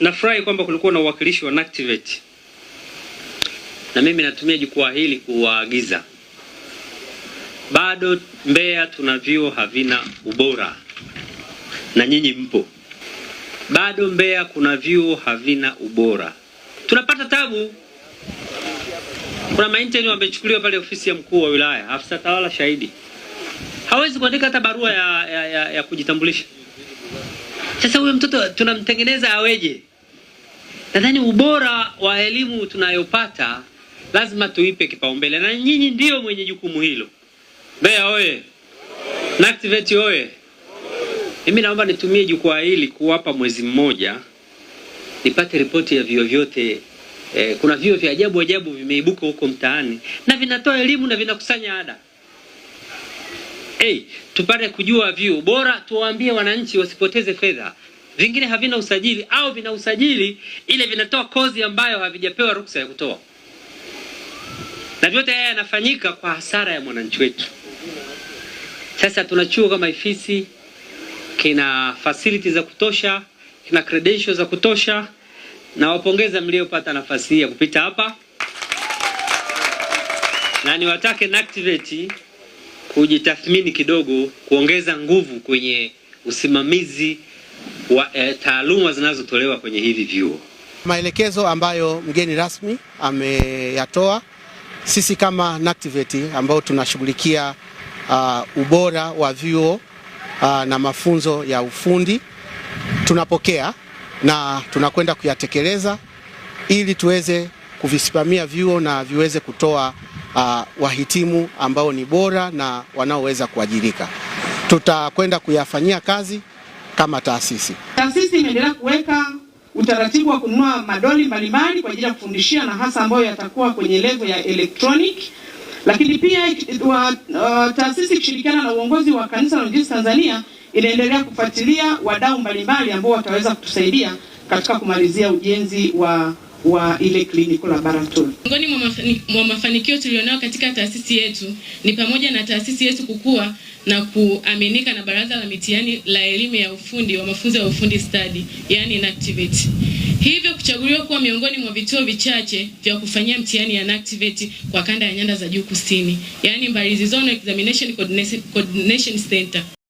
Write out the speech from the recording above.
Nafurahi kwamba kulikuwa na uwakilishi wa NACTVET, na mimi natumia jukwaa hili kuwaagiza, bado Mbeya tuna vyuo havina ubora, na nyinyi mpo bado. Mbeya kuna vyuo havina ubora, tunapata tabu. Kuna maintern wamechukuliwa pale ofisi ya mkuu wa wilaya, afisa tawala shahidi hawezi kuandika hata barua ya kujitambulisha. Sasa huyo mtoto tunamtengeneza aweje? Nadhani ubora wa elimu tunayopata lazima tuipe kipaumbele, na nyinyi ndio mwenye jukumu hilo. Mbeya oye! NACTVET oye! Mimi naomba nitumie jukwaa hili kuwapa mwezi mmoja nipate ripoti ya vyuo vyote. Kuna vyuo vya ajabu ajabu vimeibuka huko mtaani na vinatoa elimu na vinakusanya ada. Hey, tupate kujua vyuo bora, tuwaambie wananchi wasipoteze fedha. Vingine havina usajili au vina usajili ile vinatoa kozi ambayo havijapewa ruksa ya kutoa, na vyote haya yanafanyika kwa hasara ya mwananchi wetu. Sasa tuna chuo kama Ifisi kina facility za kutosha, kina credentials za kutosha. Nawapongeza mliopata nafasi hii ya kupita hapa, na niwatake NACTVET kujitathmini kidogo, kuongeza nguvu kwenye usimamizi wa taaluma zinazotolewa kwenye hivi vyuo. Maelekezo ambayo mgeni rasmi ameyatoa, sisi kama NACTVET ambao tunashughulikia ubora wa vyuo na mafunzo ya ufundi tunapokea na tunakwenda kuyatekeleza ili tuweze kuvisimamia vyuo na viweze kutoa wahitimu ambao ni bora na wanaoweza kuajirika. Tutakwenda kuyafanyia kazi kama taasisi. Taasisi imeendelea kuweka utaratibu wa kununua madoli mbalimbali kwa ajili ya kufundishia na hasa ambayo yatakuwa kwenye level ya electronic, lakini pia taasisi ikishirikiana na uongozi wa Kanisa la Uinjilisti Tanzania inaendelea kufuatilia wadau mbalimbali ambao wataweza kutusaidia katika kumalizia ujenzi wa ile clinical laboratory. Miongoni mwa mafanikio tulionayo katika taasisi yetu ni pamoja na taasisi yetu kukua na kuaminika na Baraza la Mitihani la Elimu ya Ufundi wa Mafunzo ya Ufundi Stadi, yani NACTVET. Hivyo kuchaguliwa kuwa miongoni mwa vituo vichache vya kufanyia mtihani ya NACTVET kwa kanda ya Nyanda za Juu Kusini, yani Mbalizi Zonal Examination Coordination Center.